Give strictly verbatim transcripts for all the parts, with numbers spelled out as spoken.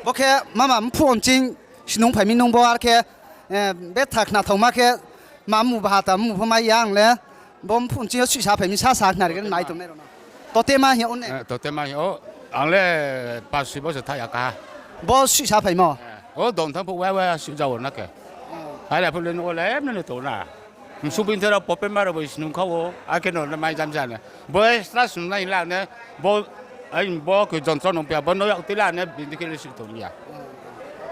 Bo khe mama mphuh nching snung phai mi nung bo ar khe, betha khnathaoma khe, ma mmu baha ta mmu pho mai ya ang le, bo mphuh nching yo suihsa phai mi sa sa khnari khe nai tongnai rao no. Totema hing ou ne? Totema hing ou, ang le pas soi bosor tha ya kha. Bo suihsa phaimo? O dong thanng phuh wa wa suihja wo na khe. Are phuh le nuh wo le emne no tong na. Msu bini the rao pope ma rao bai snung kha wo, akhe no mai jam ja ne. Bo extra snung nai la ne, bo, ai bo khe jontro nung pia, bo no yak tui la ne, bini khe le suih tong ya.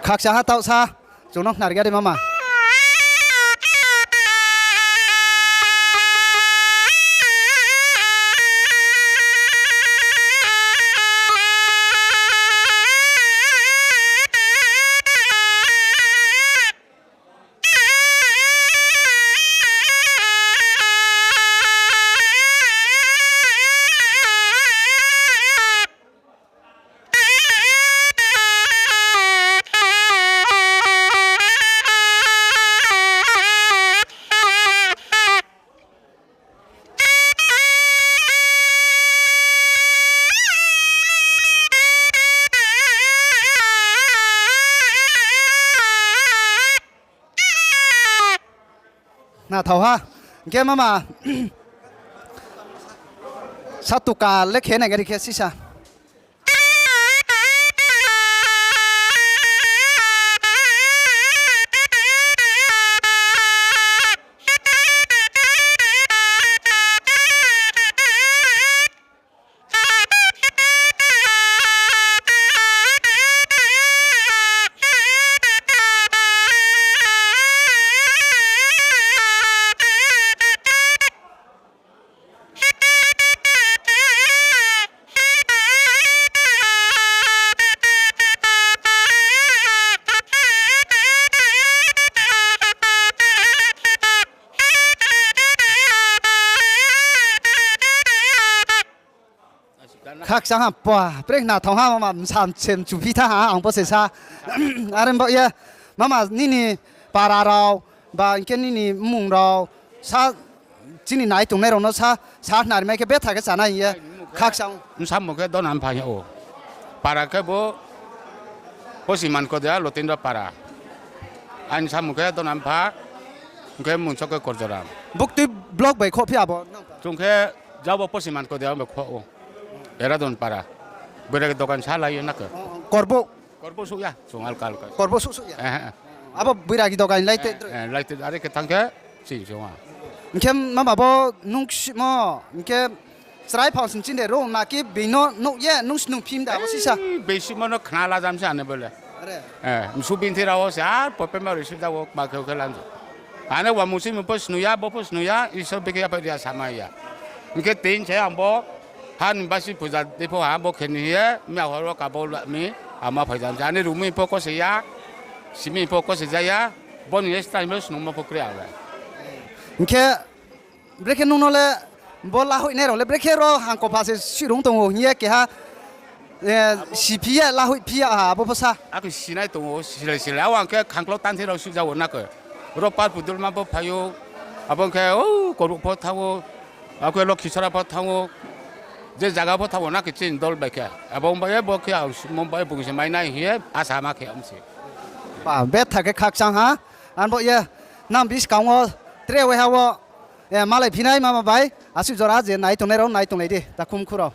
Khakchang ha taoh sa, chung no khnari ga di mama. Khnathao ha. Hing khe mama, sa tuka le khe nai gari khe sisa. Khakchang ha, pua, pre khnathao ha, mama, msam sem chuphi tha ha, ang bo se sa. Are bo ye, mama, nini para rao, ba hing khe nini mmung rao, sa, chini nai tongnai rao no sa, sa khnari mai khe betha khe chánai hing ye, khakchang. Bsamung khe Dona Mpha hing ou. Para khe bo Poschim Mankodia, Lotindra para. Aini samung khe Dona Mpha, hing khe mmung so khe Korjoram. Buktui block bai khoh phi abo? Chung khe jabo Poschim Mankodia bai khoh ou. Eradon para. Boiragi dokan sa lai ye na khe. Korbouh? Korbouh souh ya, chung alka alka. Korbouh souh souh ya? Abo boiragi dokan lai te droi? Lai te, are khe thanng khe, chini chung a. Hing khe mama bo nung ksimo, hing khe chrai phang sing chini de rung na khe being no nuh ye nung snung phim da bo sisa. Being simo no khna la jam se ane bo le. Msu bini the rao wo se ar pope ma roi suh ja wo kma khe khe lam se. Ane wa mung simo pho snung ya, bo pho snung ya, Isor bikhe ya pho ri ya samai ya. Hing khe tin se ang bo ha ni basi puja dei pho ha bo khe ni hing ye, mi a hor wo kabo la mi, ama phai jam se. Ane rumi pho kose ya, simi pho kose ja ya, bo ni ye style mo snungmo pho kre ang le. Hing khe brekhe nung no le bo lahoihnai rao le brekhe ro hangkopha se sirung tong ou hing ye keha, siphi ye lahoihphi ya ha abo pho sa. Akhe sinai tong ou, silai silai. Abo ang khe khangklau tanthi rao suh ja wo na khe. Ro Pal Pudulma pho phai ou, abo ong khe, o, Korbouh pho thanng ou, akhe Lokhisora pho thanng ou. Je zaga pho thanng ou na khe chini dol bai khe. Abo ong bai ye bo khe ang suhmo bai bung se mai nai hing ye asa ma khe ong se. Betha khe khakchang ha, ang bo ye nang buskang wo tre waiha wo, malai phinai mama bai, asuh jora je nai tongnai rao nai tonglai di, takhumkhu rao.